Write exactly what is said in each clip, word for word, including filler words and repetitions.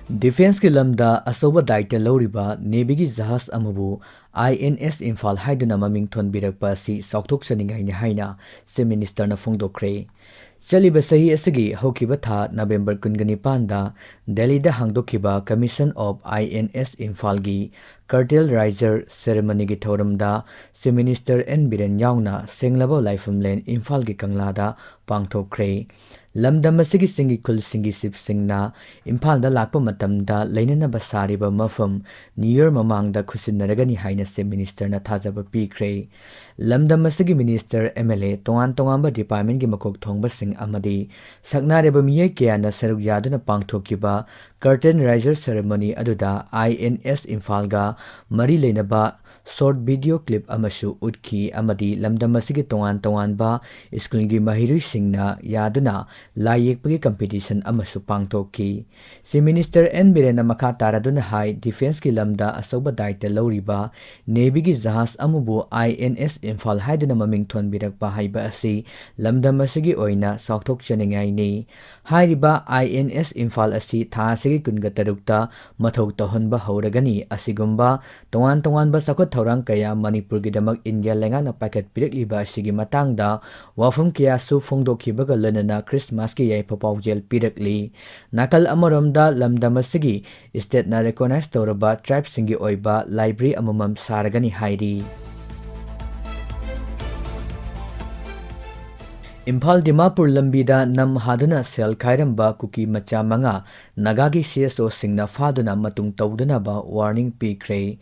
ꯗꯤꯐꯦꯟꯁꯀꯤ ꯂꯝꯗ ꯑꯆꯧꯕ ꯗꯥꯏꯇ ꯂꯧꯔꯤꯕ ꯅꯦꯚꯤꯒꯤ ꯖꯍꯥꯖ ꯑꯃꯕꯨ ꯑꯥꯏ ꯑꯦꯟ ꯑꯦꯁ ꯏꯝꯐꯥꯜ ꯍꯥꯏꯗꯨꯅ ꯃꯃꯤꯡ ꯊꯣꯟꯕꯤꯔꯛꯄ ꯑꯁꯤ ꯆꯥꯎꯊꯣꯛꯆꯅꯤꯡꯉꯥꯏꯅꯤ ꯍꯥꯏꯅ ꯆꯤꯐ ꯃꯤꯅꯤꯁꯇꯔꯅ ꯐꯣꯡꯗꯣꯛꯈ꯭ꯔꯦ꯫ ꯆꯠꯂꯤꯕ ꯆꯍꯤ ꯑꯁꯤꯒꯤ ꯍꯧꯈꯤꯕ ꯊꯥ ꯅꯕꯦꯝꯕꯔ ꯀꯨꯟꯒ ꯅꯤꯄꯥꯟꯗ ꯗꯦꯜꯂꯤꯗ ꯍꯥꯡꯗꯣꯛꯈꯤꯕ Commission of I N S ꯏꯝꯐꯥꯜꯒꯤ Curtain Raiser ꯁꯦꯔꯦꯃꯣꯅꯤꯒꯤ ꯊꯧꯔꯝꯗ ꯆꯤꯐ ꯃꯤꯅꯤꯁꯇꯔ ꯑꯦꯟ ꯕꯤꯔꯦꯟ ꯌꯥꯎꯅ ꯁꯦꯡꯂꯕ ꯂꯥꯏꯐꯝꯂꯦꯟ ꯏꯝꯐꯥꯜꯒꯤ ꯀꯪꯂꯥꯗ ꯄꯥꯡꯊꯣꯛꯈ꯭ꯔꯦ꯫ ꯂꯝꯗꯝ ꯑꯁꯤꯒꯤ ꯆꯤꯡꯒꯤ ꯈꯨꯜꯁꯤꯡꯒꯤ ꯆꯤꯐꯁꯤꯡꯅ ꯏꯝꯐꯥꯜꯗ ꯂꯥꯛꯄ ꯃꯇꯝꯗ ꯂꯩꯅꯅꯕ ꯁꯥꯔꯤꯕ ꯃꯐꯝ New Year ꯃꯃꯥꯡꯗ ꯈꯨꯠꯁꯤꯟꯅꯔꯒꯅꯤ ꯍꯥꯏꯅ ꯆꯤꯐ ꯃꯤꯅꯤꯁꯇꯔꯅ ꯊꯥꯖꯕ ꯄꯤꯈ꯭ꯔꯦ꯫ ꯂꯝꯗꯝ ꯑꯁꯤꯒꯤ ꯃꯤꯅꯤꯁꯇꯔ, ꯑꯦꯝ ꯑꯦꯜ ꯑꯦ, ꯇꯣꯉꯥꯟ ꯇꯣꯉꯥꯟꯕ ꯗꯤꯄꯥꯔꯠꯃꯦꯟꯒꯤ ꯃꯀꯣꯛ ꯊꯣꯡꯕꯁꯤꯡ ꯑꯃꯗꯤ ꯁꯛꯅꯥꯏꯔꯕ ꯃꯤꯑꯣꯏ ꯀꯌꯥꯅ ꯁꯔꯨꯛ ꯌꯥꯗꯨꯅ ꯄꯥꯡꯊꯣꯛꯈꯤꯕ Curtain Raiser ꯁꯦꯔꯦꯃꯣꯅꯤ ꯑꯗꯨꯗ ꯑꯥꯏ ꯑꯦꯟ ꯑꯦꯁ ꯏꯝꯐꯥꯜꯒ ꯃꯔꯤ ꯂꯩꯅꯕ ꯁꯣꯔꯠ ꯚꯤꯗꯤꯑꯣ ꯀ꯭ꯂꯤꯞ ꯑꯃꯁꯨ ꯎꯠꯈꯤ ꯑꯃꯗꯤ ꯂꯝꯗꯝ ꯑꯁꯤꯒꯤ ꯇꯣꯉꯥꯟ ꯇꯣꯉꯥꯟꯕ ꯁ꯭ꯀꯨꯜꯒꯤ ꯃꯍꯩꯔꯣꯏꯁꯤꯡꯅ ꯌꯥꯗꯨꯅ ꯂꯥꯏ ꯌꯦꯛꯄꯒꯤ ꯀꯝꯄꯤꯇꯤꯁꯟ ꯑꯃꯁꯨ ꯄꯥꯡꯊꯣꯛꯈꯤ꯫ ꯆꯤꯐ ꯃꯤꯅꯤꯁꯇꯔ ꯑꯦꯟ ꯕꯤꯔꯦꯟꯅ ꯃꯈꯥ ꯇꯥꯔꯗꯨꯅ ꯍꯥꯏ, ꯗꯤꯐꯦꯟꯁꯀꯤ ꯂꯝꯗ ꯑꯆꯧꯕ ꯗꯥꯏꯇ ꯂꯧꯔꯤꯕ ꯅꯦꯚꯤꯒꯤ ꯖꯍꯥꯖ ꯑꯃꯕꯨ ꯑꯥꯏ ꯑꯦꯟ ꯑꯦꯁ ꯏꯝꯐꯥꯜ ꯍꯥꯏꯗꯨꯅ ꯃꯃꯤꯡ ꯊꯣꯟꯕꯤꯔꯛꯄ ꯍꯥꯏꯕ ꯑꯁꯤ ꯂꯝꯗꯝ ꯑꯁꯤꯒꯤ ꯑꯣꯏꯅ ꯆꯥꯎꯊꯣꯛꯆꯅꯤꯡꯉꯥꯏꯅꯤ꯫ ꯍꯥꯏꯔꯤꯕ ꯑꯥꯏ ꯑꯦꯟ ꯑꯦꯁ ꯏꯝꯐꯥꯜ ꯑꯁꯤ ꯊꯥ ꯑꯁꯤꯒꯤ ꯀꯨꯟꯒ ꯇꯔꯨꯛꯇ ꯃꯊꯧ ꯇꯧꯍꯟꯕ ꯍꯧꯔꯒꯅꯤ꯫ ꯑꯁꯤꯒꯨꯝꯕ ꯇꯣꯉꯥꯟ ꯇꯣꯉꯥꯟꯕ ꯆꯥꯎꯈꯠ ꯊꯧꯔꯥꯡ ꯀꯌꯥ ꯃꯅꯤꯄꯨꯔꯒꯤꯗꯃꯛ ꯏꯟꯗꯤꯌꯥ ꯂꯩꯉꯥꯛꯅ ꯄꯥꯏꯈꯠꯄꯤꯔꯛꯂꯤꯕ ꯑꯁꯤꯒꯤ ꯃꯇꯥꯡꯗ ꯋꯥꯐꯝ ꯀꯌꯥꯁꯨ ꯐꯣꯡꯗꯣꯛꯈꯤꯕꯒ ꯂꯣꯏꯅꯅ ꯈ꯭ꯔꯤꯁꯃꯥꯁꯀꯤ ꯌꯥꯏꯐ ꯄꯥꯎꯖꯦꯜ ꯄꯤꯔꯛꯂꯤ꯫ ꯅꯥꯀꯜ ꯑꯃꯔꯣꯝꯗ ꯂꯝꯗꯝ ꯑꯁꯤꯒꯤ ꯁ꯭ꯇꯦꯠꯅ ꯔꯦꯀꯣꯅꯥꯏꯖ ꯇꯧꯔꯕ ꯇ꯭ꯔꯥꯏꯕꯁꯤꯡꯒꯤ ꯑꯣꯏꯕ ꯂꯥꯏꯕ꯭ꯔꯦꯔꯤ ꯑꯃꯃꯝ ꯁꯥꯔꯒꯅꯤ ꯍꯥꯏꯔꯤ꯫ ꯏꯝꯐꯥꯜ ꯗꯤꯃꯥꯄꯨꯔ ꯂꯝꯕꯤꯗ ꯅꯝ ꯍꯥꯗꯨꯅ ꯁꯦꯜ ꯈꯥꯏꯔꯝꯕ ꯀꯨꯀꯤ ꯃꯆꯥ ꯃꯉꯥ ꯅꯥꯒꯥꯒꯤ ꯁꯤ ꯑꯦꯁ ꯑꯣꯁꯤꯡꯅ ꯐꯥꯗꯨꯅ ꯃꯇꯨꯡ ꯇꯧꯗꯅꯕ ꯋꯥꯔꯅꯤꯡ ꯄꯤꯈ꯭ꯔꯦ꯫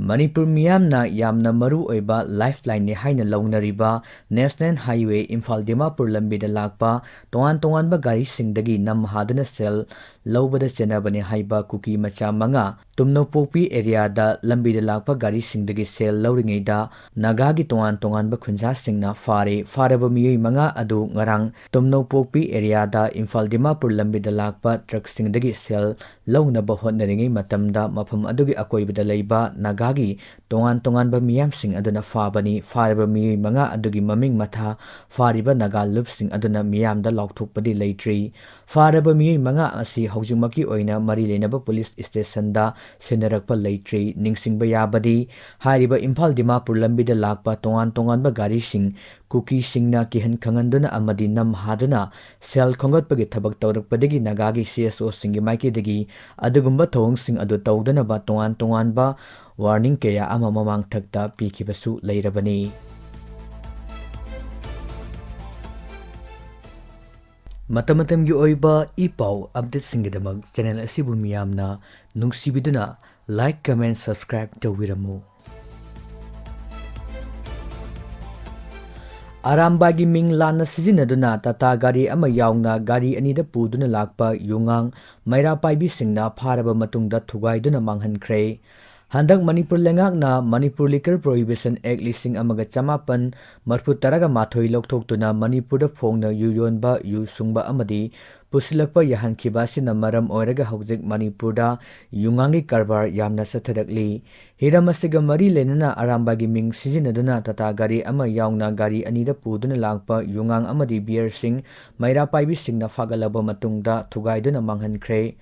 ꯃꯅꯤꯄꯨꯔ ꯃꯤꯌꯥꯝꯅ ꯌꯥꯝꯅ ꯃꯔꯨ ꯑꯣꯏꯕ ꯂꯥꯏꯐ ꯂꯥꯏꯟꯅꯤ ꯍꯥꯏꯅ ꯂꯧꯅꯔꯤꯕ ꯅꯦꯁꯅꯦꯜ ꯍꯥꯏꯋꯦ ꯏꯝꯐꯥꯜ ꯗꯤꯃꯥꯄꯨꯔ ꯂꯝꯕꯤꯗ ꯂꯥꯛꯄ ꯇꯣꯉꯥꯟ ꯇꯣꯉꯥꯟꯕ ꯒꯥꯔꯤꯁꯤꯡꯗꯒꯤ ꯅꯝ ꯍꯥꯗꯨꯅ ꯁꯦꯜ ꯂꯧꯕꯗ ꯆꯦꯟꯅꯕꯅꯤ ꯍꯥꯏꯕ ꯀꯨꯀꯤ ꯃꯆꯥ ꯃꯉꯥ ꯇꯨꯝꯅꯧꯄꯣꯛꯄꯤ ꯑꯦꯔꯤꯌꯥꯗ ꯂꯝꯕꯤꯗ ꯂꯥꯛꯄ ꯒꯥꯔꯤꯁꯤꯡꯗꯒꯤ ꯁꯦꯜ ꯂꯧꯔꯤꯉꯩꯗ ꯅꯥꯒꯥꯒꯤ ꯇꯣꯉꯥꯟ ꯇꯣꯉꯥꯟꯕ ꯈꯨꯟꯖꯥꯁꯤꯡꯅ ꯐꯥꯔꯦ꯫ ꯐꯥꯔꯕ ꯃꯤꯑꯣꯏ ꯃꯉꯥ ꯑꯗꯨ ꯉꯔꯥꯡ ꯇꯨꯝꯅꯧꯄꯣꯛꯄꯤ ꯑꯦꯔꯤꯌꯥꯗ ꯏꯝꯐꯥꯜ ꯗꯤꯃꯥꯄꯨꯔ ꯂꯝꯕꯤꯗ ꯂꯥꯛꯄ ꯇ꯭ꯔꯛꯁꯤꯡꯗꯒꯤ ꯁꯦꯜ ꯂꯧꯅꯕ ꯍꯣꯠꯅꯔꯤꯉꯩ ꯃꯇꯝꯗ ꯃꯐꯝ ꯑꯗꯨꯒꯤ ꯑꯀꯣꯏꯕꯗ ꯂꯩꯕ ꯅꯥꯒꯥ ꯅꯥꯒꯥꯒꯤ ꯇꯣꯉꯥꯟ ꯇꯣꯉꯥꯟꯕ ꯃꯤꯌꯥꯝꯁꯤꯡ ꯑꯗꯨꯅ ꯐꯥꯕꯅꯤ꯫ ꯐꯥꯔꯕ ꯃꯤꯑꯣꯏ ꯃꯉꯥ ꯑꯗꯨꯒꯤ ꯃꯃꯤꯡ ꯃꯊꯥ ꯐꯥꯔꯤꯕ ꯅꯥꯒꯥ ꯂꯨꯞꯁꯤꯡ ꯑꯗꯨꯅ ꯃꯤꯌꯥꯝꯗ ꯂꯥꯎꯊꯣꯛꯄꯗꯤ ꯂꯩꯇ꯭ꯔꯤ꯫ ꯐꯥꯔꯕ ꯃꯤꯑꯣꯏ ꯃꯉꯥ ꯑꯁꯤ ꯍꯧꯖꯤꯛꯃꯛꯀꯤ ꯑꯣꯏꯅ ꯃꯔꯤ ꯂꯩꯅꯕ ꯄꯨꯂꯤꯁ ꯁ꯭ꯇꯦꯁꯟꯗ ꯁꯤꯟꯅꯔꯛꯄ ꯂꯩꯇ꯭ꯔꯤ꯫ ꯅꯤꯡꯁꯤꯡꯕ ꯌꯥꯕꯗꯤ, ꯍꯥꯏꯔꯤꯕ ꯏꯝꯐꯥꯜ ꯗꯤꯃꯥꯄꯨꯔ ꯂꯝꯕꯤꯗ ꯂꯥꯛꯄ ꯇꯣꯉꯥꯟ ꯇꯣꯉꯥꯟꯕ ꯒꯥꯔꯤꯁꯤꯡ ꯀꯨꯀꯤꯁꯤꯡꯅ ꯀꯤꯍꯟ ꯈꯪꯍꯟꯗꯨꯅ ꯑꯃꯗꯤ ꯅꯝ ꯍꯥꯗꯨꯅ ꯁꯦꯜ ꯈꯣꯝꯒꯠꯄꯒꯤ ꯊꯕꯛ ꯇꯧꯔꯛꯄꯗꯒꯤ ꯅꯥꯒꯥꯒꯤ ꯁꯤ ꯑꯦꯁ ꯑꯣꯁꯤꯡꯒꯤ ꯃꯥꯏꯀꯩꯗꯒꯤ ꯑꯗꯨꯒꯨꯝꯕ ꯊꯧꯑꯣꯡꯁꯤꯡ ꯑꯗꯨ ꯇꯧꯗꯅꯕ ꯇꯣꯉꯥꯟ ꯇꯣꯉꯥꯟꯕ ꯋꯥꯔꯅꯤꯡ ꯀꯌꯥ ꯑꯃ ꯃꯃꯥꯡꯊꯛꯇ ꯄꯤꯈꯤꯕꯁꯨ ꯂꯩꯔꯕꯅꯤ꯫ ꯃꯇꯝ ꯃꯇꯝꯒꯤ ꯑꯣꯏꯕ ꯏ ꯄꯥꯎ ꯑꯞꯗꯦꯠꯁꯤꯡꯒꯤꯗꯃꯛ ꯆꯦꯅꯦꯜ ꯑꯁꯤꯕꯨ ꯃꯤꯌꯥꯝꯅ ꯅꯨꯡꯁꯤꯕꯤꯗꯨꯅ like, comment, subscribe ꯇꯧꯕꯤꯔꯝꯃꯨ꯫ ꯑꯔꯥꯝꯕꯥꯏꯒꯤ ꯃꯤꯡ ꯂꯥꯟꯅ ꯁꯤꯖꯤꯟꯅꯗꯨꯅ ꯇꯥꯇꯥ ꯒꯥꯔꯤ ꯑꯃ ꯌꯥꯎꯅ ꯒꯥꯔꯤ ꯑꯅꯤꯗ ꯄꯨꯗꯨꯅ ꯂꯥꯛꯄ ꯌꯨꯉꯥꯡ ꯃꯩꯔꯥ ꯄꯥꯏꯕꯤꯁꯤꯡꯅ ꯐꯥꯔꯕ ꯃꯇꯨꯡꯗ ꯊꯨꯒꯥꯏꯗꯨꯅ ꯃꯥꯡꯍꯟꯈ꯭ꯔꯦ꯫ ꯍꯟꯗꯛ ꯃꯅꯤꯄꯨꯔ ꯂꯩꯉꯥꯛꯅ Manipur Liquor Prohibition Act ꯂꯤꯁꯤꯡ ꯑꯃꯒ ꯆꯃꯥꯄꯟ ꯃꯔꯤꯐꯨ ꯇꯔꯥꯒ ꯃꯥꯊꯣꯏ ꯂꯧꯊꯣꯛꯇꯨꯅ ꯃꯅꯤꯄꯨꯔꯗ ꯐꯣꯡꯅ ꯌꯨ ꯌꯣꯟꯕ, ꯌꯨ ꯁꯨꯡꯕ ꯑꯃꯗꯤ ꯄꯨꯁꯤꯜꯂꯛꯄ ꯌꯥꯍꯟꯈꯤꯕ ꯑꯁꯤꯅ ꯃꯔꯝ ꯑꯣꯏꯔꯒ ꯍꯧꯖꯤꯛ ꯃꯅꯤꯄꯨꯔꯗ ꯌꯨꯉꯥꯡꯒꯤ ꯀꯔꯕꯥꯔ ꯌꯥꯝꯅ ꯆꯠꯊꯔꯛꯂꯤ꯫ ꯍꯤꯔꯝ ꯑꯁꯤꯒ ꯃꯔꯤ ꯂꯩꯅꯅ ꯑꯔꯥꯝꯕꯥꯏꯒꯤ ꯃꯤꯡ ꯁꯤꯖꯤꯟꯅꯗꯨꯅ ꯇꯥꯇꯥ ꯒꯥꯔꯤ ꯑꯃ ꯌꯥꯎꯅ ꯒꯥꯔꯤ ꯑꯅꯤꯗ ꯄꯨꯗꯨꯅ ꯂꯥꯛꯄ ꯌꯨꯉꯥꯡ ꯑꯃꯗꯤ ꯕꯤꯌꯔꯁꯤꯡ ꯃꯩꯔꯥ ꯄꯥꯏꯕꯤꯁꯤꯡꯅ ꯐꯥꯒꯠꯂꯕ ꯃꯇꯨꯡꯗ ꯊꯨꯒꯥꯏꯗꯨꯅ ꯃꯥꯡꯍꯟꯈ꯭ꯔꯦ꯫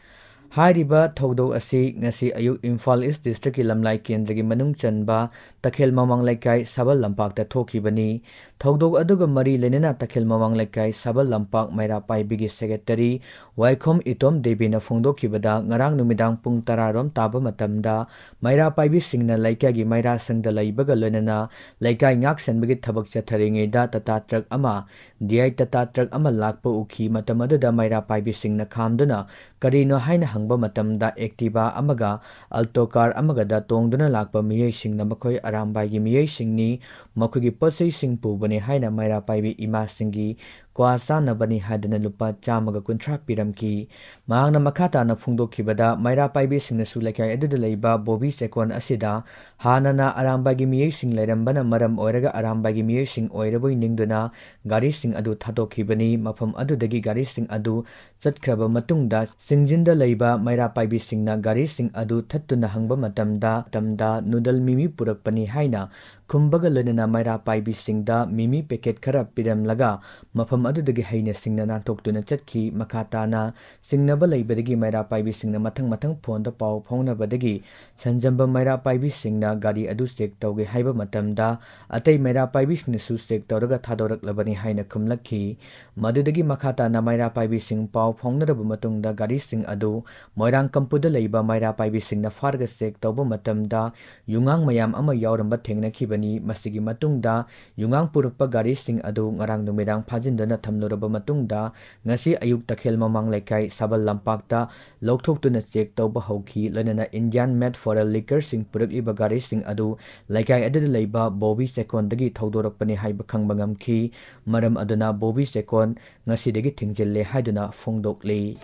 ꯍꯥꯏꯔꯤꯕ ꯊꯧꯗꯣꯛ ꯑꯁꯤ ꯉꯁꯤ ꯑꯌꯨꯛ ꯏꯝꯐꯥꯜ ꯏꯁ ꯗꯤꯁꯇ꯭ꯔꯤꯛꯀꯤ ꯂꯝꯂꯥꯏ ꯀꯦꯟꯗ꯭ꯔꯒꯤ ꯃꯅꯨꯡ ꯆꯟꯕ ꯇꯈꯦꯜ ꯃꯃꯥꯡ ꯂꯩꯀꯥꯏ ꯁꯥꯕꯜ ꯂꯝꯄꯥꯛꯇ ꯊꯣꯛꯈꯤꯕꯅꯤ꯫ ꯊꯧꯗꯣꯛ ꯑꯗꯨꯒ ꯃꯔꯤ ꯂꯩꯅꯅ ꯇꯈꯦꯜ ꯃꯃꯥꯡ ꯂꯩꯀꯥꯏ ꯁꯥꯕꯜ ꯂꯝꯄꯥꯛ ꯃꯩꯔꯥ ꯄꯥꯏꯕꯤꯒꯤ ꯁꯦꯀ꯭ꯔꯦꯇꯔꯤ ꯋꯥꯏꯈꯣꯝ ꯏꯇꯣꯝ ꯗꯦꯕꯤꯅ ꯐꯣꯡꯗꯣꯛꯈꯤꯕꯗ, ꯉꯔꯥꯡ ꯅꯨꯃꯤꯗꯥꯡ ꯄꯨꯡ ꯇꯔꯥ ꯔꯣꯝ ꯇꯥꯕ ꯃꯇꯝꯗ ꯃꯩꯔꯥ ꯄꯥꯏꯕꯤꯁꯤꯡꯅ ꯂꯩꯀꯥꯏꯒꯤ ꯃꯩꯔꯥꯁꯪꯗ ꯂꯩꯕꯒ ꯂꯣꯏꯅꯅ ꯂꯩꯀꯥꯏ ꯉꯥꯛ ꯁꯦꯟꯕꯒꯤ ꯊꯕꯛ ꯆꯠꯊꯔꯤꯉꯩꯗ ꯇꯥꯇꯥ ꯇ꯭ꯔꯛ ꯑꯃ, ꯗꯤ ꯑꯥꯏ ꯇꯥꯇꯥ ꯇ꯭ꯔꯛ ꯑꯃ ꯂꯥꯛꯄ ꯎꯈꯤ꯫ ꯃꯇꯝ ꯑꯗꯨꯗ ꯃꯩꯔꯥ ꯄꯥꯏꯕꯤꯁꯤꯡꯅ ꯈꯥꯝꯗꯨꯅ ꯀꯔꯤꯅꯣ ꯍꯥꯏꯅ ꯍꯪꯕ ꯃꯇꯝꯗ Activa ꯑꯃꯒ Alto car ꯑꯃꯒꯗ ꯇꯣꯡꯗꯨꯅ ꯂꯥꯛꯄ ꯃꯤꯑꯣꯏꯁꯤꯡꯅ ꯃꯈꯣꯏ ꯑꯔꯥꯝꯕꯥꯏꯒꯤ ꯃꯤꯑꯣꯏꯁꯤꯡꯅꯤ, ꯃꯈꯣꯏꯒꯤ ꯄꯣꯠꯆꯩꯁꯤꯡ ꯄꯨꯕꯅꯤ ꯍꯥꯏꯅ ꯃꯩꯔꯥ ꯄꯥꯏꯕꯤ ꯏꯃꯥꯁꯤꯡꯒꯤ ꯀ꯭ꯋꯥ ꯆꯥꯅꯕꯅꯤ ꯍꯥꯏꯗꯨꯅ ꯂꯨꯄꯥ ꯆꯥꯝꯃꯒ ꯀꯨꯟꯊ꯭ꯔꯥ ꯄꯤꯔꯝꯈꯤ꯫ ꯃꯍꯥꯛꯅ ꯃꯈꯥ ꯇꯥꯅ ꯐꯣꯡꯗꯣꯛꯈꯤꯕꯗ, ꯃꯩꯔꯥ ꯄꯥꯏꯕꯤꯁꯤꯡꯅꯁꯨ ꯂꯩꯀꯥꯏ ꯑꯗꯨꯗ ꯂꯩꯕ ꯕꯣꯕꯤ ꯆꯦꯀꯣꯟ ꯑꯁꯤꯗ ꯍꯥꯟꯅꯅ ꯑꯔꯥꯝꯕꯥꯏꯒꯤ ꯃꯤꯑꯣꯏꯁꯤꯡ ꯂꯩꯔꯝꯕꯅ ꯃꯔꯝ ꯑꯣꯏꯔꯒ ꯑꯔꯥꯝꯕꯥꯏꯒꯤ ꯃꯤꯑꯣꯏꯁꯤꯡ ꯑꯣꯏꯔꯕꯣꯏ ꯅꯤꯡꯗꯨꯅ ꯒꯥꯔꯤꯁꯤꯡ ꯑꯗꯨ ꯊꯥꯗꯣꯛꯈꯤꯕꯅꯤ꯫ ꯃꯐꯝ ꯑꯗꯨꯗꯒꯤ ꯒꯥꯔꯤꯁꯤꯡ ꯑꯗꯨ ꯆꯠꯈ꯭ꯔꯕ ꯃꯇꯨꯡꯗ, ꯆꯤꯡꯖꯤꯟꯗ ꯂꯩꯕ ꯃꯩꯔꯥ ꯄꯥꯏꯕꯤꯁꯤꯡꯅ ꯒꯥꯔꯤꯁꯤꯡ ꯑꯗꯨ ꯊꯠꯇꯨꯅ ꯍꯪꯕ ꯃꯇꯝꯗ, ꯃꯇꯝꯗ ꯅꯨꯗꯜ ꯃꯤꯃꯤ ꯄꯨꯔꯛꯄꯅꯤ ꯍꯥꯏꯅ ꯈꯨꯝꯕꯒ ꯂꯣꯏꯅꯅ ꯃꯩꯔꯥ ꯄꯥꯏꯕꯤꯁꯤꯡꯗ ꯃꯤꯃꯤ ꯄꯦꯀꯦꯠ ꯈꯔ ꯄꯤꯔꯝꯂꯒ, ꯃꯐꯝ ꯑꯗꯨꯗꯒꯤ ꯍꯩꯅ ꯁꯤꯡꯅ ꯅꯥꯟꯊꯣꯛꯇꯨꯅ ꯆꯠꯈꯤ꯫ ꯃꯈꯥ ꯇꯥꯅ ꯆꯤꯡꯅꯕ ꯂꯩꯕꯗꯒꯤ ꯃꯩꯔꯥ ꯄꯥꯏꯕꯤꯁꯤꯡꯅ ꯃꯊꯪ ꯃꯊꯪ ꯐꯣꯟꯗ ꯄꯥꯎ ꯐꯥꯎꯅꯕꯗꯒꯤ, ꯁꯟꯖꯝꯕꯝ ꯃꯩꯔꯥ ꯄꯥꯏꯕꯤꯁꯤꯡꯅ ꯒꯥꯔꯤ ꯑꯗꯨ ꯆꯦꯛ ꯇꯧꯒꯦ ꯍꯥꯏꯕ ꯃꯇꯝꯗ, ꯑꯇꯩ ꯃꯩꯔꯥ ꯄꯥꯏꯕꯤꯁꯤꯡꯅꯁꯨ ꯆꯦꯛ ꯇꯧꯔꯒ ꯊꯥꯗꯣꯔꯛꯂꯕꯅꯤ ꯍꯥꯏꯅ ꯈꯨꯝꯂꯛꯈꯤ꯫ ꯃꯗꯨꯗꯒꯤ ꯃꯈꯥ ꯇꯥꯅ ꯃꯩꯔꯥ ꯄꯥꯏꯕꯤꯁꯤꯡ ꯄꯥꯎ ꯐꯥꯎꯅꯔꯕ ꯃꯇꯨꯡꯗ, ꯒꯥꯔꯤꯁꯤꯡ ꯑꯗꯨ ꯃꯣꯏꯔꯥꯡ ꯀꯝꯄꯨꯗ ꯂꯩꯕ ꯃꯩꯔꯥ ꯄꯥꯏꯕꯤꯁꯤꯡꯅ ꯐꯥꯔꯒ ꯆꯦꯛ ꯇꯧꯕ ꯃꯇꯝꯗ, ꯌꯨꯉꯥꯡ ꯃꯌꯥꯝ ꯑꯃ ꯌꯥꯎꯔꯝꯕ ꯊꯦꯡꯅꯈꯤꯕꯅꯤ꯫ ꯃꯁꯤꯒꯤ ꯃꯇꯨꯡꯗ ꯌꯨꯉꯥꯡ ꯄꯨꯔꯛꯄ ꯒꯥꯔꯤꯁꯤꯡ ꯑꯗꯨ ꯉꯔꯥꯡ ꯅꯨꯃꯤꯗꯥꯡ ꯐꯥꯖꯤꯟꯗꯨꯅ ꯊꯝꯂꯨꯔꯕ ꯃꯇꯨꯡꯗ, ꯉꯁꯤ ꯑꯌꯨꯛ ꯇꯈꯦꯜ ꯃꯃꯥꯡ ꯂꯩꯀꯥꯏ ꯁꯥꯕꯜ ꯂꯝꯄꯥꯛꯇ ꯂꯧꯊꯣꯛꯇꯨꯅ ꯆꯦꯛ ꯇꯧꯕ ꯍꯧꯈꯤ꯫ ꯂꯣꯏꯅꯅ Indian made foreign liquorꯁꯤꯡ ꯄꯨꯔꯛꯂꯤꯕ ꯒꯥꯔꯤꯁꯤꯡ ꯑꯗꯨ ꯂꯩꯀꯥꯏ ꯑꯗꯨꯗ ꯂꯩꯕ ꯕꯣꯕꯤ ꯆꯦꯀꯣꯟꯗꯒꯤ ꯊꯧꯗꯣꯔꯛꯄꯅꯤ ꯍꯥꯏꯕ ꯈꯪꯕ ꯉꯝꯈꯤ꯫ ꯃꯔꯝ ꯑꯗꯨꯅ ꯕꯣꯕꯤ ꯆꯦꯀꯣꯟ ꯉꯁꯤꯗꯒꯤ ꯊꯤꯡꯖꯤꯜꯂꯦ ꯍꯥꯏꯗꯨꯅ ꯐꯣꯡꯗꯣꯛꯂꯤ꯫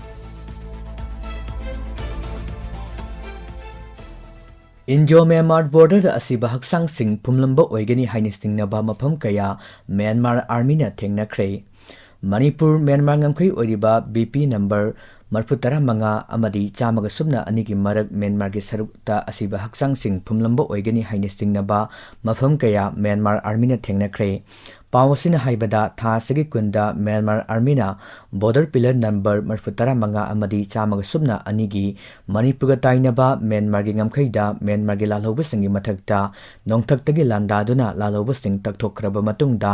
ꯏꯟꯗꯣ ꯃ꯭ꯌꯥꯟꯃꯥꯔ ꯕꯣꯔꯗꯔꯗ ꯑꯁꯤꯕ ꯍꯛꯆꯥꯡꯁꯤꯡ ꯐꯨꯝꯂꯝꯕ ꯑꯣꯏꯒꯅꯤ ꯍꯥꯏꯅ ꯆꯤꯡꯅꯕ ꯃꯐꯝ ꯀꯌꯥ ꯃ꯭ꯌꯥꯟꯃꯥꯔ ꯑꯥꯔꯃꯤꯅ ꯊꯦꯡꯅꯈ꯭ꯔꯦ꯫ ꯃꯅꯤꯄꯨꯔ ꯃ꯭ꯌꯥꯟꯃꯥꯔ ꯉꯝꯈꯩ ꯑꯣꯏꯔꯤꯕ ꯕꯤ ꯄꯤ ꯅꯝꯕꯔ ꯃꯔꯤꯐꯨ ꯇꯔꯥ ꯃꯉꯥ ꯑꯃꯗꯤ ꯆꯥꯝꯃꯒ ꯁꯨꯞꯅ ꯑꯅꯤꯒꯤ ꯃꯔꯛ ꯃ꯭ꯌꯥꯟꯃꯥꯔꯒꯤ ꯁꯔꯨꯛꯇ ꯑꯁꯤꯕ ꯍꯛꯆꯥꯡꯁꯤꯡ ꯐꯨꯝꯂꯝꯕ ꯑꯣꯏꯒꯅꯤ ꯍꯥꯏꯅ ꯆꯤꯡꯅꯕ ꯃꯐꯝ ꯀꯌꯥ ꯃ꯭ꯌꯥꯟꯃꯥꯔ ꯑꯥꯔꯃꯤꯅ ꯊꯦꯡꯅꯈ꯭ꯔꯦ꯫ ꯄꯥꯎ ꯑꯁꯤꯅ ꯍꯥꯏꯕꯗ, ꯊꯥ ꯑꯁꯤꯒꯤ ꯀꯨꯟꯗ ꯃ꯭ꯌꯥꯟꯃꯥꯔ ꯑꯥꯔꯃꯤꯅ ꯕꯣꯔꯗꯔ ꯄꯤꯂꯔ ꯅꯝꯕꯔ ꯃꯔꯤꯐꯨ ꯇꯔꯥ ꯃꯉꯥ ꯑꯃꯗꯤ ꯆꯥꯝꯃꯒ ꯁꯨꯞꯅ ꯑꯅꯤꯒꯤ ꯃꯅꯤꯄꯨꯔꯒ ꯇꯥꯏꯅꯕ ꯃ꯭ꯌꯥꯟꯃꯥꯔꯒꯤ ꯉꯝꯈꯩꯗ ꯃ꯭ꯌꯥꯟꯃꯥꯔꯒꯤ ꯂꯥꯜꯍꯧꯕꯁꯤꯡꯒꯤ ꯃꯊꯛꯇ ꯅꯣꯡꯊꯛꯇꯒꯤ ꯂꯥꯟꯗꯥꯗꯨꯅ ꯂꯥꯜꯍꯧꯕꯁꯤꯡ ꯇꯛꯊꯣꯛꯈ꯭ꯔꯕ ꯃꯇꯨꯡꯗ,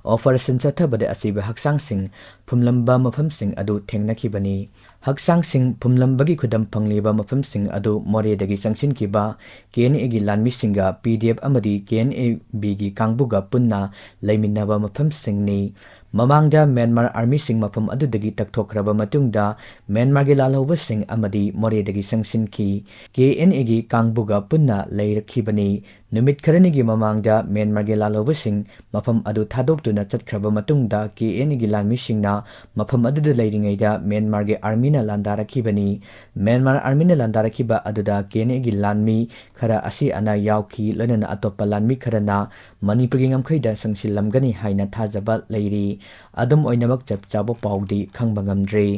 ꯑꯣꯄꯔꯦꯁꯟ ꯆꯠꯊꯕꯗ ꯑꯁꯤꯕ ꯍꯛꯆꯥꯡꯁꯤꯡ ꯐꯨꯝꯂꯝꯕ ꯃꯐꯝꯁꯤꯡ ꯑꯗꯨ ꯊꯦꯡꯅꯈꯤꯕꯅꯤ꯫ ꯍꯛꯆꯥꯡꯁꯤꯡ ꯐꯨꯝꯂꯝꯕꯒꯤ ꯈꯨꯗꯝ ꯐꯪꯂꯤꯕ ꯃꯐꯝꯁꯤꯡ ꯑꯗꯨ ꯃꯣꯔꯦꯗꯒꯤ ꯆꯪꯁꯤꯟꯈꯤꯕ ꯀꯦ ꯑꯦꯟ ꯑꯦꯒꯤ ꯂꯥꯟꯃꯤꯁꯤꯡꯒ ꯄꯤ ꯗꯤ ꯑꯦꯐ ꯑꯃꯗꯤ ꯀꯦ ꯑꯦꯟ ꯑꯦ ꯕꯤꯒꯤ ꯀꯥꯡꯕꯨꯒ ꯄꯨꯟꯅ ꯂꯩꯃꯤꯟꯅꯕ ꯃꯐꯝꯁꯤꯡꯅꯤ꯫ ꯃꯃꯥꯡꯗ ꯃ꯭ꯌꯥꯟꯃꯥꯔ ꯑꯥꯔꯃꯤꯁꯤꯡ ꯃꯐꯝ ꯑꯗꯨꯗꯒꯤ ꯇꯛꯊꯣꯛꯈ꯭ꯔꯕ ꯃꯇꯨꯡꯗ ꯃ꯭ꯌꯥꯟꯃꯥꯔꯒꯤ ꯂꯥꯜꯍꯧꯕꯁꯤꯡ ꯑꯃꯗꯤ ꯃꯣꯔꯦꯗꯒꯤ ꯆꯪꯁꯤꯟꯈꯤ꯫ ꯀꯦ ꯑꯦꯟ ꯑꯦꯒꯤ ꯀꯥꯡꯕꯨꯒ ꯄꯨꯟꯅ ꯂꯩꯔꯛꯈꯤꯕꯅꯤ꯫ ꯅꯨꯃꯤꯠ ꯈꯔꯅꯤꯒꯤ ꯃꯃꯥꯡꯗ ꯃ꯭ꯌꯥꯟꯃꯥꯔꯒꯤ ꯂꯥꯜꯍꯧꯕꯁꯤꯡ ꯃꯐꯝ ꯑꯗꯨ ꯊꯥꯗꯣꯛꯇꯨꯅ ꯆꯠꯈ꯭ꯔꯕ ꯃꯇꯨꯡꯗ ꯀꯦ ꯑꯦꯟ ꯑꯦꯒꯤ ꯂꯥꯟꯃꯤꯁꯤꯡꯅ ꯃꯐꯝ ꯑꯗꯨꯗ ꯂꯩꯔꯤꯉꯩꯗ ꯃ꯭ꯌꯥꯟꯃꯥꯔꯒꯤ ꯑꯥꯔꯃꯤꯅ ꯂꯥꯟꯗꯥꯔꯛꯈꯤꯕꯅꯤ꯫ ꯃ꯭ꯌꯥꯟꯃꯥꯔ ꯑꯥꯔꯃꯤꯅ ꯂꯥꯟꯗꯥꯔꯛꯈꯤꯕ ꯑꯗꯨꯗ ꯀꯦ ꯑꯦꯟ ꯑꯦꯒꯤ ꯂꯥꯟꯃꯤ ꯈꯔ ꯑꯁꯤ ꯑꯅꯥ ꯌꯥꯎꯈꯤ, ꯂꯣꯏꯅꯅ ꯑꯇꯣꯞꯄ ꯂꯥꯟꯃꯤ ꯈꯔꯅ ꯃꯅꯤꯄꯨꯔꯒꯤ ꯉꯝꯈꯩꯗ ꯆꯪꯁꯤꯜꯂꯝꯒꯅꯤ ꯍꯥꯏꯅ ꯊꯥꯖꯕ ꯂꯩꯔꯤ꯫ ꯑꯗꯨꯝ ꯑꯣꯏꯅꯃꯛ ꯆꯞ ꯆꯥꯕ ꯄꯥꯎꯗꯤ ꯈꯪꯕ ꯉꯝꯗ꯭ꯔꯤ꯫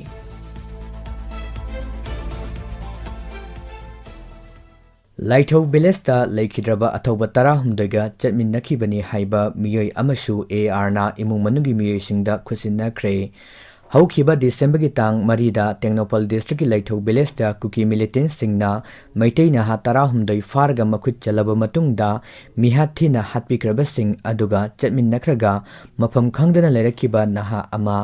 ꯂꯥꯏꯊꯧ ꯚꯤꯂꯦꯖꯇ ꯂꯩꯈꯤꯗ꯭ꯔꯕ ꯑꯊꯧꯕ ꯇꯔꯥꯍꯨꯝꯗꯣꯏꯒ ꯆꯠꯃꯤꯟꯅꯈꯤꯕꯅꯤ ꯍꯥꯏꯕ ꯃꯤꯑꯣꯏ ꯑꯃꯁꯨ ꯑꯦ ꯑꯥꯔꯅ ꯏꯃꯨꯡ ꯃꯅꯨꯡꯒꯤ ꯃꯤꯑꯣꯏꯁꯤꯡꯗ ꯈꯨꯠꯁꯤꯟꯅꯈ꯭ꯔꯦ꯫ ꯍꯧꯈꯤꯕ ꯗꯤꯁꯦꯝꯕꯔꯒꯤ ꯇꯥꯡ ꯃꯔꯤꯗ ꯇꯦꯡꯅꯧꯄꯜ ꯗꯤꯁꯇ꯭ꯔꯤꯛꯀꯤ ꯂꯥꯏꯊꯧ ꯚꯤꯂꯦꯖꯇ ꯀꯨꯀꯤ ꯃꯤꯂꯤꯇꯦꯟꯁꯤꯡꯅ ꯃꯩꯇꯩ ꯅꯍꯥ ꯇꯔꯥꯍꯨꯝꯗꯣꯏ ꯐꯥꯔꯒ ꯃꯈꯨꯠ ꯆꯜꯂꯕ ꯃꯇꯨꯡꯗ ꯃꯤꯍꯥꯠ ꯊꯤꯅ ꯍꯥꯠꯄꯤꯈ꯭ꯔꯕꯁꯤꯡ ꯑꯗꯨꯒ ꯆꯠꯃꯤꯟꯅꯈ꯭ꯔꯒ ꯃꯐꯝ ꯈꯪꯗꯅ ꯂꯩꯔꯛꯈꯤꯕ ꯅꯍꯥ ꯑꯃ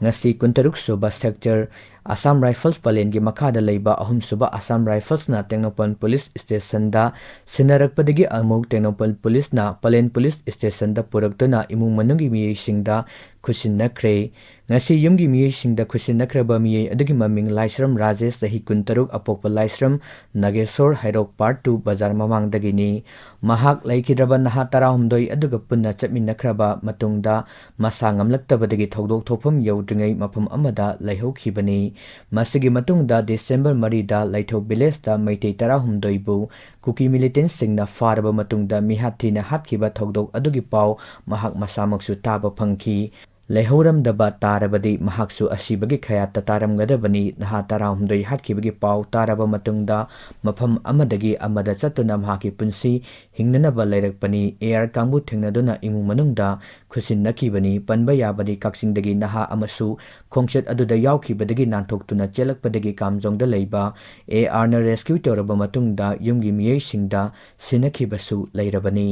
ꯉꯁꯤ ꯀꯨꯟꯇꯔꯨꯛ ꯁꯨꯕ ꯁꯦꯛꯇꯔ ꯑꯁꯥꯝ ꯔꯥꯏꯐꯜꯁ ꯄꯂꯦꯟꯒꯤ ꯃꯈꯥꯗ ꯂꯩꯕ ꯑꯍꯨꯝꯁꯨꯕ ꯑꯁꯥꯝ ꯔꯥꯏꯐꯜꯁꯅ ꯇꯦꯡꯅꯧꯄꯜ ꯄꯨꯂꯤꯁ ꯁ꯭ꯇꯦꯁꯟꯗ ꯁꯤꯟꯅꯔꯛꯄꯗꯒꯤ ꯑꯃꯨꯛ ꯇꯦꯡꯅꯧꯄꯜ ꯄꯨꯂꯤꯁꯅ ꯄꯂꯦꯟ ꯄꯨꯂꯤꯁ ꯁ꯭ꯇꯦꯁꯟꯗ ꯄꯨꯔꯛꯇꯨꯅ ꯏꯃꯨꯡ ꯃꯅꯨꯡꯒꯤ ꯃꯤꯑꯣꯏꯁꯤꯡꯗ ꯈꯨꯠꯁꯤꯟꯅꯈ꯭ꯔꯦ꯫ ꯉꯁꯤ ꯌꯨꯝꯒꯤ ꯃꯤꯑꯣꯏꯁꯤꯡꯗ ꯈꯨꯠꯁꯤꯟꯅꯈ꯭ꯔꯕ ꯃꯤꯑꯣꯏ ꯑꯗꯨꯒꯤ ꯃꯃꯤꯡ ꯂꯥꯏꯁ꯭ꯔꯝ ꯔꯥꯖꯦꯁ, ꯆꯍꯤ ꯀꯨꯟꯇꯔꯨꯛ, ꯑꯄꯣꯛꯄ ꯂꯥꯏꯁ꯭ꯔꯝ ꯅꯥꯒꯦꯁꯣꯔ, ꯍꯩꯔꯣꯛ ꯄꯥꯔꯠ ꯇꯨ ꯕꯖꯥꯔ ꯃꯃꯥꯡꯗꯒꯤꯅꯤ꯫ ꯃꯍꯥꯛ ꯂꯩꯈꯤꯗ꯭ꯔꯕ ꯅꯍꯥ ꯇꯔꯥꯍꯨꯝꯗꯣꯏ ꯑꯗꯨꯒ ꯄꯨꯟꯅ ꯆꯠꯃꯤꯟꯅꯈ꯭ꯔꯕ ꯃꯇꯨꯡꯗ ꯃꯁꯥ ꯉꯝꯂꯛꯇꯕꯗꯒꯤ ꯊꯧꯗꯣꯛ ꯊꯣꯛꯐꯝ ꯌꯧꯗ꯭ꯔꯤꯉꯩ ꯃꯐꯝ ꯑꯃꯗ ꯂꯩꯍꯧꯈꯤꯕꯅꯤ꯫ ꯃꯁꯤꯒꯤ ꯃꯇꯨꯡꯗ ꯗꯤꯁꯦꯝꯕꯔ ꯃꯔꯤꯗ ꯂꯥꯏꯊꯧ ꯚꯤꯂꯦꯖꯇ ꯃꯩꯇꯩ ꯇꯔꯥꯍꯨꯝꯗꯣꯏꯕꯨ ꯀꯨꯀꯤ ꯃꯤꯂꯤꯇꯦꯟꯁꯤꯡꯅ ꯐꯥꯔꯕ ꯃꯇꯨꯡꯗ ꯃꯤꯍꯥꯠ ꯊꯤꯅ ꯍꯥꯠꯈꯤꯕ ꯊꯧꯗꯣꯛ ꯑꯗꯨꯒꯤ ꯄꯥꯎ ꯃꯍꯥꯛ ꯃꯁꯥꯃꯛꯁꯨ ꯇꯥꯕ ꯐꯪꯈꯤ꯫ ꯂꯩꯍꯧꯔꯝꯗꯕ ꯇꯥꯔꯕꯗꯤ ꯃꯍꯥꯛꯁꯨ ꯑꯁꯤꯕꯒꯤ ꯈꯌꯥꯠꯇ ꯇꯥꯔꯝꯒꯗꯕꯅꯤ꯫ ꯅꯍꯥ ꯇꯔꯥꯍꯨꯝꯗꯣꯏ ꯍꯥꯠꯈꯤꯕꯒꯤ ꯄꯥꯎ ꯇꯥꯔꯕ ꯃꯇꯨꯡꯗ ꯃꯐꯝ ꯑꯃꯗꯒꯤ ꯑꯃꯗ ꯆꯠꯇꯨꯅ ꯃꯍꯥꯛꯀꯤ ꯄꯨꯟꯁꯤ ꯍꯤꯡꯅꯅꯕ ꯂꯩꯔꯛꯄꯅꯤ꯫ ꯑꯦ ꯑꯥꯔ ꯀꯥꯡꯕꯨ ꯊꯦꯡꯅꯗꯨꯅ ꯏꯃꯨꯡ ꯃꯅꯨꯡꯗ ꯈꯨꯠꯁꯤꯟꯅꯈꯤꯕꯅꯤ꯫ ꯄꯟꯕ ꯌꯥꯕꯗꯤ ꯀꯛꯆꯤꯡꯗꯒꯤ ꯅꯍꯥ ꯑꯃꯁꯨ ꯈꯣꯡꯆꯠ ꯑꯗꯨꯗ ꯌꯥꯎꯈꯤꯕꯗꯒꯤ ꯅꯥꯟꯊꯣꯛꯇꯨꯅ ꯆꯦꯜꯂꯛꯄꯗꯒꯤ ꯀꯥꯝꯖꯣꯡꯗ ꯂꯩꯕ ꯑꯦ ꯑꯥꯔꯅ ꯔꯦꯁꯀ꯭ꯌꯨ ꯇꯧꯔꯕ ꯃꯇꯨꯡꯗ ꯌꯨꯝꯒꯤ ꯃꯤꯑꯣꯏꯁꯤꯡꯗ ꯁꯤꯟꯅꯈꯤꯕꯁꯨ ꯂꯩꯔꯕꯅꯤ꯫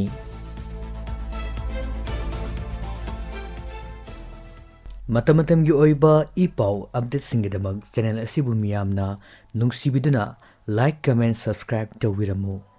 ꯃꯇꯝ ꯃꯇꯝꯒꯤ ꯑꯣꯏꯕ ꯏ ꯄꯥꯎ ꯑꯞꯗꯦꯠꯁꯤꯡꯒꯤꯗꯃꯛ ꯆꯦꯅꯦꯜ ꯑꯁꯤꯕꯨ ꯃꯤꯌꯥꯝꯅ ꯅꯨꯡꯁꯤꯕꯤꯗꯨꯅ ꯂꯥꯏꯛ, ꯀꯃꯦꯟ, ꯁꯕꯁꯀ꯭ꯔꯥꯏꯕ ꯇꯧꯕꯤꯔꯝꯃꯨ꯫